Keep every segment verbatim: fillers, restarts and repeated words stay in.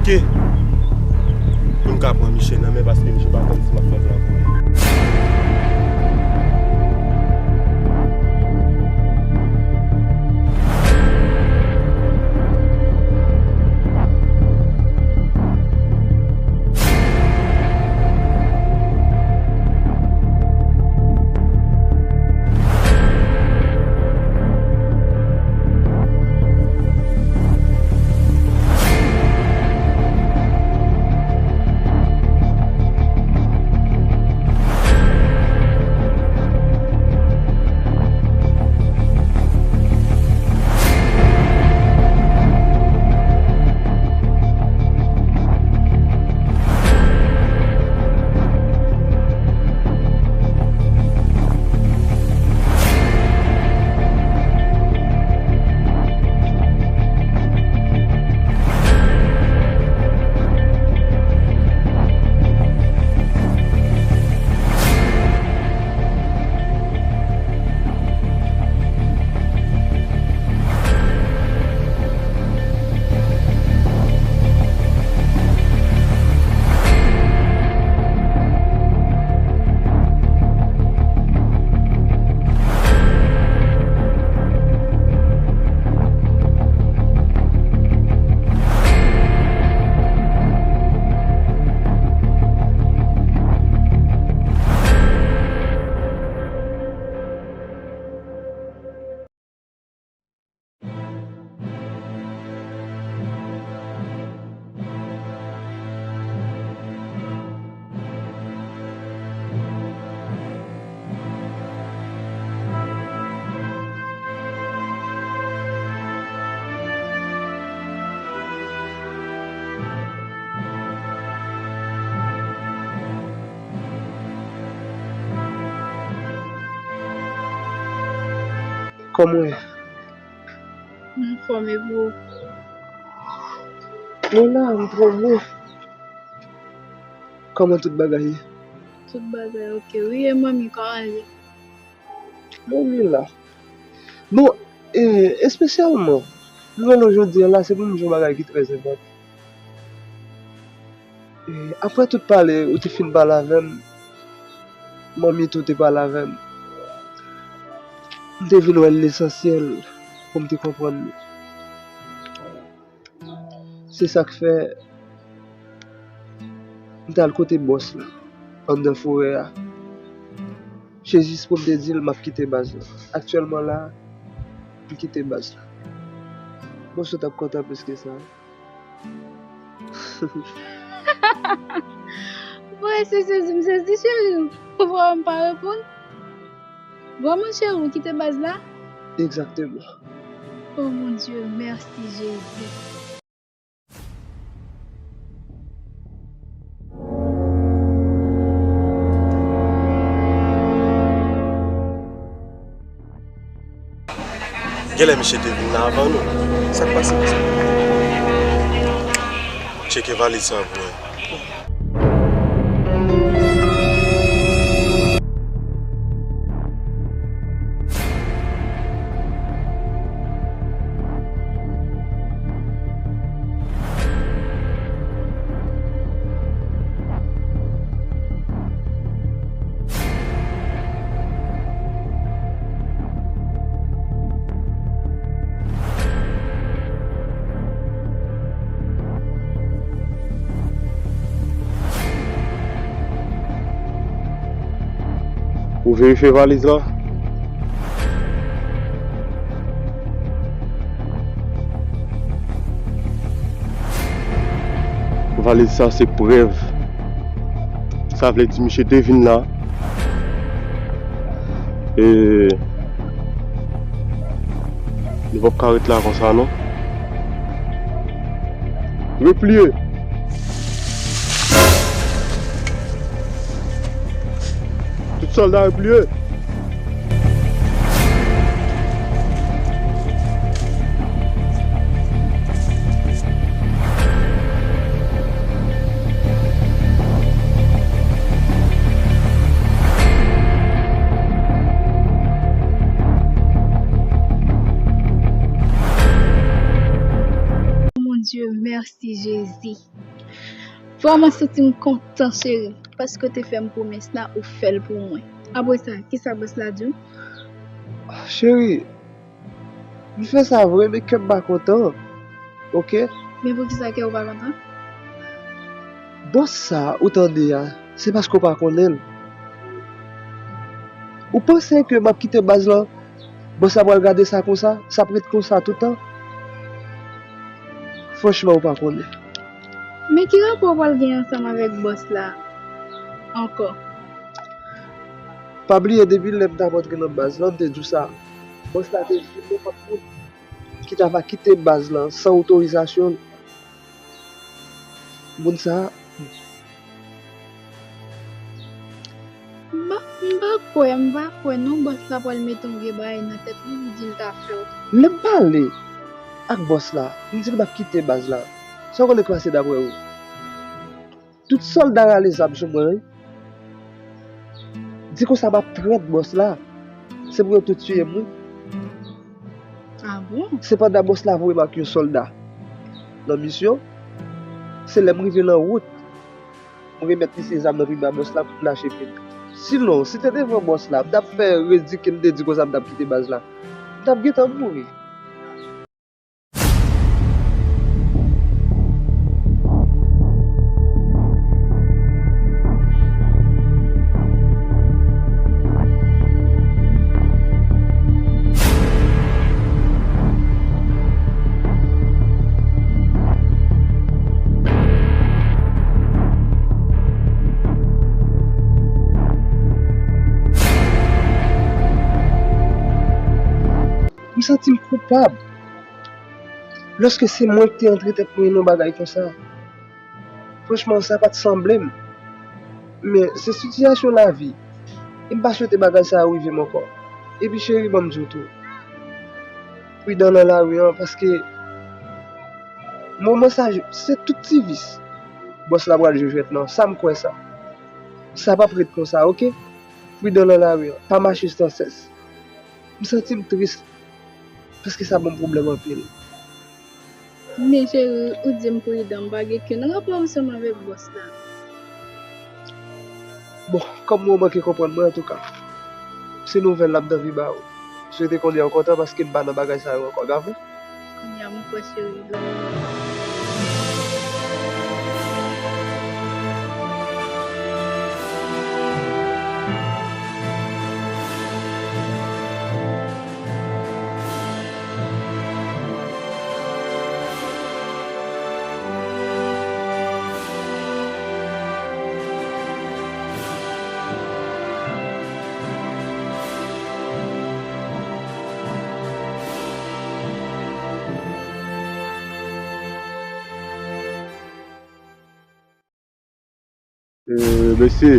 Ke pou n ka pran Miche nan men, paske Miche pa konn si m ap fè plan pou li. Kòman w ye? M anfòm, e pou ou? Mwen la, m twò bon. Kòman tout bagay ye? Tout bagay oke wi. E manmi, kòman l ye? Manmi la. Bon, e, espesyalman, m rele w jodi a la, se pou m di w yon bagay ki trè enpòtan. E, apre tout pale, ou te fin pale avè m, manmi tou te pale avè m. M te vin wè l lesansyèl pou m te konprann li. Se sa k fè m t al kote bòs la, anndan forè a. Se jis pou m te di l m ap kite baz la. Aktyèlman la, m kite baz la. Bòs yo t ap kontan plis ke sa. Mwen se sezi, m sezi, cheri. Ou pa wè m pa reponn? Vrèman, cheri, ou kite baz la? Egzakteman. Oh mon Dieu, mèsi Jezi. Genlè misye te vin la avan nou. Sa k pase konsa? Tcheke valiz sa pou mwen. Ou verifye valiz la? Valiz sa se prèv. Sa vle di misye te vin la. E nou p ap ka ret la konsa non. Repliye! Tout sòlda repliye! Dieu, mèsi Jezi. Vrèman santi m kontan, cheri, paske w te fè m pwomès la, ou fè l pou mwen. Apre sa, kisa bòs la di w? Cheri, m fè sa vre, men kè m pa kontan. Oke? Men poukisa kè w pa kontan? Bòs sa ou tande a, se paske w pa konnen l. Ou panse ke m ap kite baz lan, bòs la pral gade sa konsa, sa ap ret konsa toutan? Franchman, ou pa konnen. Men ki rapò w pral gen ansanm avèk bòs la ankò? Pa bliye, depi lè m t ap antre nan baz lan, m te di w sa. Bòs la te di nenpòt moun ki ta va kite baz lan san otorizasyon l. Moun sa a, m pa, m pa kwè, m pa kwè non bòs la pral mete yon vye bagay nan tèt li, li di l ta fè w. Lè m pale ak bòs la, m di l m ap kite baz la. Sa w konnen k pase daprè ou? Tout sòlda rale zam sou mwen, wi. Di konsa m ap trèt bòs la. Se pou yo tout tiye m, wi. Ah bon? Sepandan, bòs la voye m ak yon sòlda nan misyon. Se lè m rive nan wout, m remèt misye zam nan pi ba bòs la pou m lache pye m. Sinon, si te devan bòs la, m t ap fè redi ke m te di konsa m t ap kite baz la. M t ap gentan mouri. M santi m koupab. Lòske se mwen ki te antre tèt mwen nan bagay konsa, franchman, sa pa t sanble m. Men, se sitiyasyon lavi. E m pa swete bagay sa yo rive m ankò. Epi, cheri, ban m di w tou, pridan nan lari an, paske moman sa, se tout ti vis bòs la pral jwe jwèt lan. Sa m kwè sa. Sa p ap ret konsa, oke? Pridan nan lari an. Pa mache san sès. M santi m tris. Paske sa ban m pwoblèm anpil. Men cheri, ou di m pridan, m pa gen kenn rapò ansanm avèk bòs la. Bon, kòm ou manke konprann mwen, antouka, se nouvèl la m t anvi ba ou. M swete kounye a ou kontan paske m pa nan bagay sa yo ankò, pa vre? Kounye a m kwè cheri. Mesye,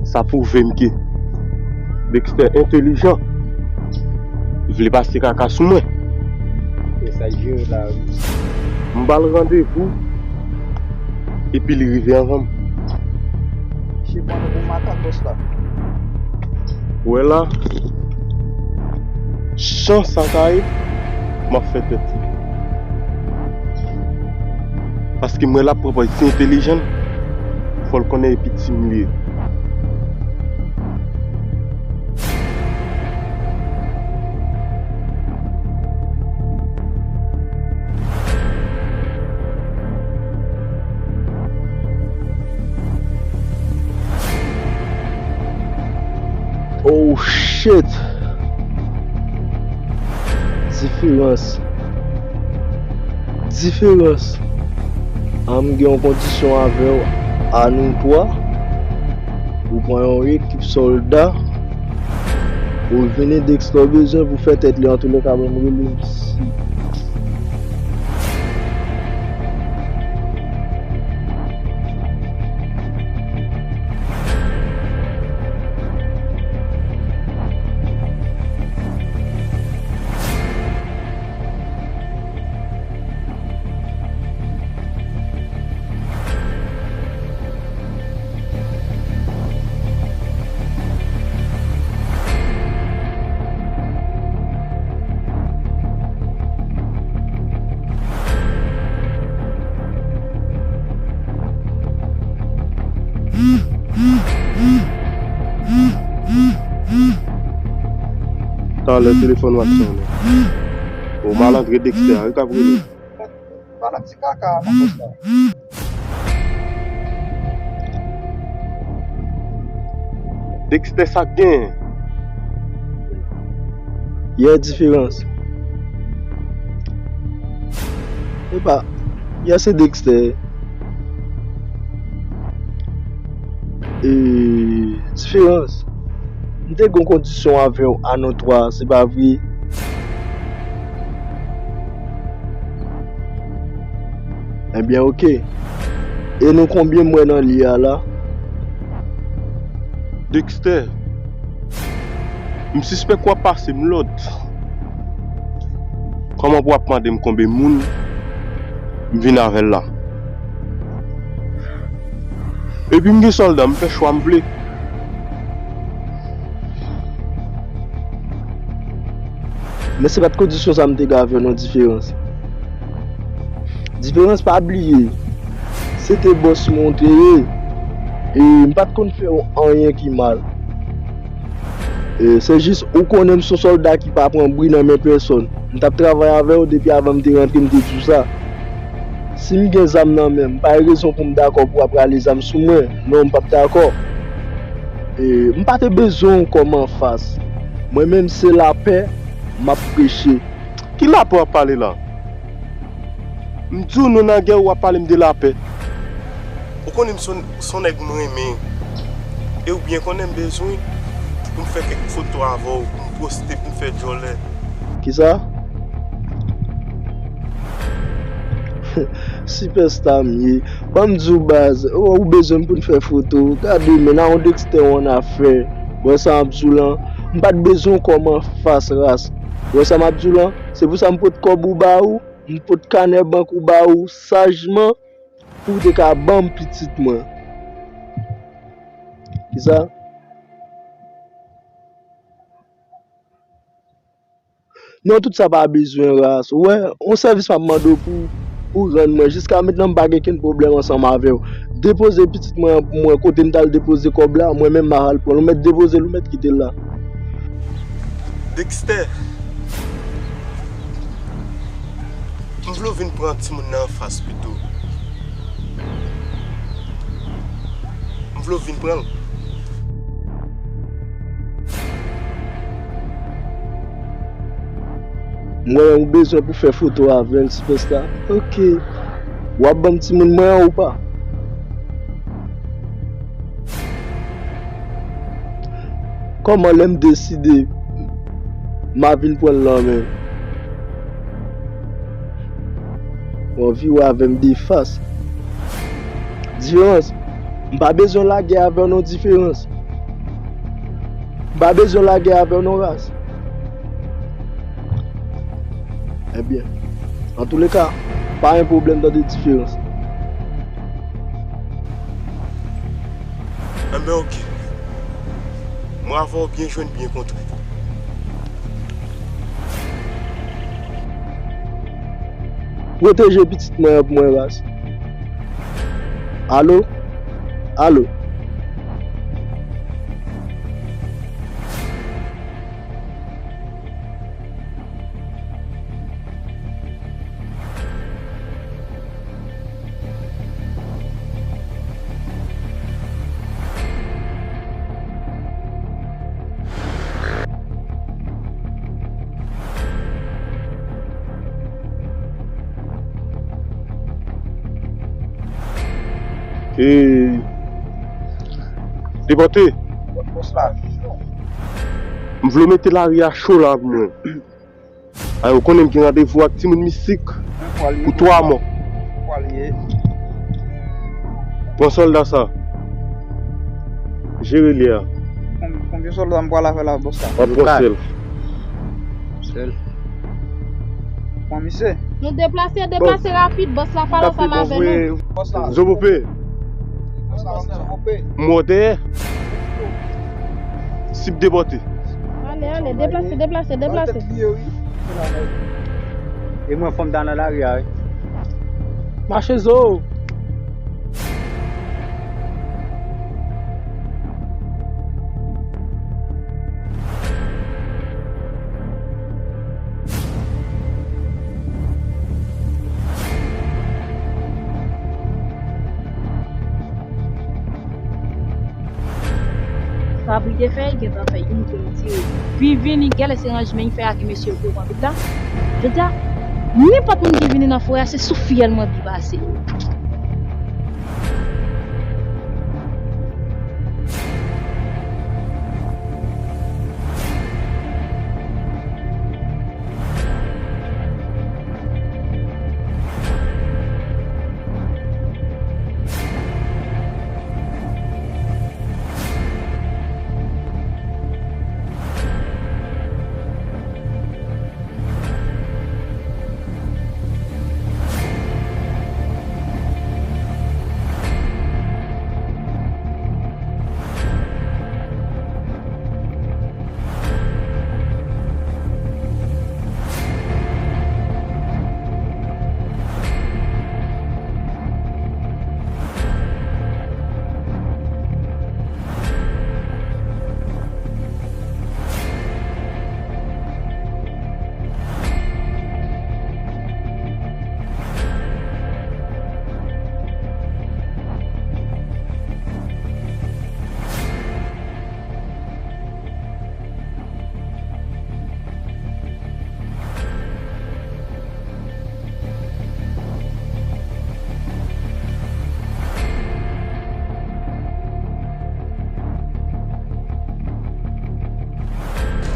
sa pwouve m ke Dexter entelijan. Li vle pase kaka sou mwen. E sa jere la, wi. M ba l randevou, epi li rive anvan m. Misye pran nou pou makak, bòs la. Ou wè la, jan sa ka ye, m ap fè tèt li. Paske m wè l ap pran pòz ti entelijan l, fò l konnen e pi ti m li ye. Oh shit! Diferans. Diferans. An m gen yon kondisyon avè w, a nou twa. Ou pran yon ekip sòlda. Ou vini Dexter bezwen pou fè tèt li, antoulèka, mwen m rele m si. Talè telefòn w ap sonnen. O, malandren Dexter a wi k ap rele. Pa nan ti kaka a non, bòs la. Dexter, sa k genyen? Yè Diferans. Epa, yè se Dexter. E, Diferans. M te gen yon kondisyon avè w a nou twa, se pa vre? Ebyen, oke. E nou konbyen m wè nan li a la? Dexter, m sispèk w ap pase m lòd. Kòman pou w ap mande m konbyen moun m vin avè l la? Epi m gen sòlda, m fè chwa m vle. Men se pa t kondisyon sa m te gen avè w non, Diferans. Diferans, pa bliye, se te bòs mwen w te ye. E m pa t konn fè w anyen ki mal. E, se jis ou konnen m se yon sòlda ki pa pran bri nan men pèsòn. M t ap travay avè w depi avan m te rantre, m te di w sa. Si m gen zam nan men m, m pa gen rezon pou m dakò pou w ap rale zam sou mwen. Non, m p ap dakò. E, m pa te bezwen w kòm anfas. Mwen menm, se lapè m ap preche. Ki lapè w ap pale la? M di w nou nan gè, w ap pale m de lapè. Ou konnen m se yon, se yon nèg m renmen. E ou byen konnen m bezwen pou m fè kèk foto avè w, pou m poste, pou m fè djòlè. Kisa? Sipèsta m ye. Ban m di w baz, ou, ou bezwen m pou n fè foto. Gade men, nan yon Dexter w annafè. Bon, sa m ap di w lan, m pa t bezwen w kòm anfas ras. Bon, sa m ap di w lan, se pou sa m pot kòb ou ba ou, m pot kanè bank ou ba ou sajman pou w te ka ban m pitit mwen. Kisa? Non, tout sa pa bezwen ras. Ou wè, yon sèvis m ap mande w pou, pou rann mwen. Jiska mentnan, m pa gen kenn pwoblèm ansanm avè w. Depoze pitit mwen an pou mwen, kote m t al depoze kòb la, mwen menm m a al pran l. Ou mèt depoze l, ou mèt kite l la. Dexter, m vle w vin pran timoun nan anfas pito. M vle w vin pran l. M wè ou bezwen pou fè foto avè l, Sipèsta. Oke. W ap ban m timoun mwen an ou pa? Kòman lè m deside m a vin pran l nan men? Ou anvi wè avè m de fas. Diferans. M pa bezwen lagè avè w non, Diferans. M pa bezwen lagè avè w non, ras. Ebyen, antouleka, pa gen pwoblèm, tande, Diferans. Enben, oke. Mwen avè w byen jwenn, byen kontre. Pwoteje pitit mwen an pou mwen, ras. Alo? Alo? E, Depòte. M vle w mete lari a cho la pou mwen. Ay, ou konnen m gen randevou ak timoun mistik pou twa mwa. Pran sòlda sa. Jere li a. Konbyen sòlda m pral avè la, bòs la? W ap pran sèl. Sèl. Pran misye. Nou deplase, deplase rapid, bòs la pale ansanm avè nou. Zobope. M wè w dèyè. Sip depòte. Ale, ale, deplase, deplase, deplase. E mwen, fò m ta nan lari a, wi. Mache zo. Li te fè, li gentan fè youn, li te retire. Vini, gade se ranjman li fè ak mesye yo ki pran tout la. Jodi a, nenpòt moun ki vini nan forè a, se sou fiyèl mwen ap pase.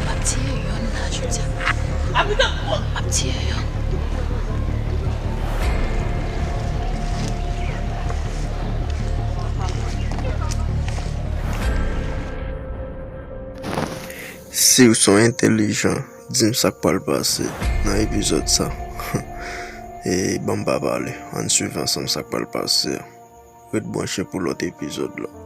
M ap tiye youn la, jodi a. M ap tiye youn. Si w se yon entèlijan, di m sa k pral pase nan epizòd sa. E ban m pa pale, ann swiv ansanm sa k pral pase a. Ret branche pou lòt epizòd la.